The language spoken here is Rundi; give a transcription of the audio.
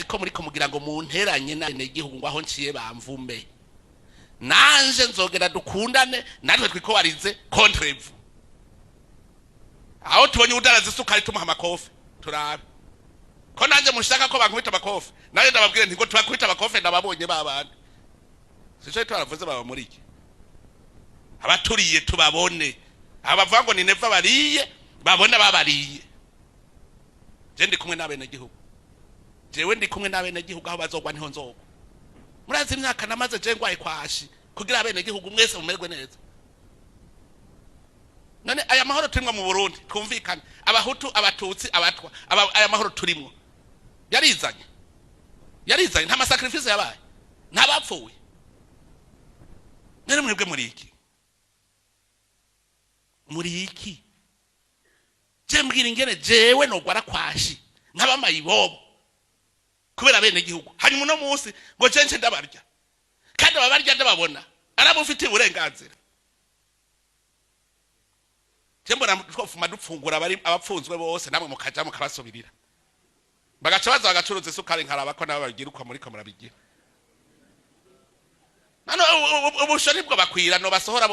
Ndazi ko muriko mugira ngo munteranye n'abenegihugu, ngo aho nciye bamvume. Nanje nzogera dukundane, natwe twikobarize contre vous. Aho tubonye udaraza isukari, tumuha amakofe. Turabe ko nanjye mushaka ko bankubita amakofe, nanjye ndababwire nti ngo tubakubita amakofe. Ndababonye babandi, sico twaravuze baba muri iki, abaturiye tubabone, abavuga ngo ni Neva bariye, babone babariye. Je ndi kumwe n'abenegihugu, jewe ndi kumwe n'abenegihugu. Aho bazogwa niho nzogwa. Murazi imyaka namaze je ngwaye kwashi kugira abenegihugu mwese mumererwe neza. None aya mahoro turimwo mu Burundi, twumvikane, Abahutu, Abatutsi, Abatwa, aya mahoro turimwo yarizanye, yarizanye. Nta ma sacrifices yabaye, nta bapfuye. None mwebwe muri iki, muri iki? Je mbwira ingene jewe nogwara kwashi nk'abamayibobo kubera bene gihugu, hanyuma uno munsi ngo je nce ndabarya, kandi ababarya ndababona, arabufitiye uburenganzira. Je mbona twofuma dupfungura abari abapfunzwe bose, namwe mukaja mukabasubirira, bagaca baza bagacuruza isukari, nkaraba ko nabo babigira uko muriko murabigira. None ubusho nibwo bakwira no basohora.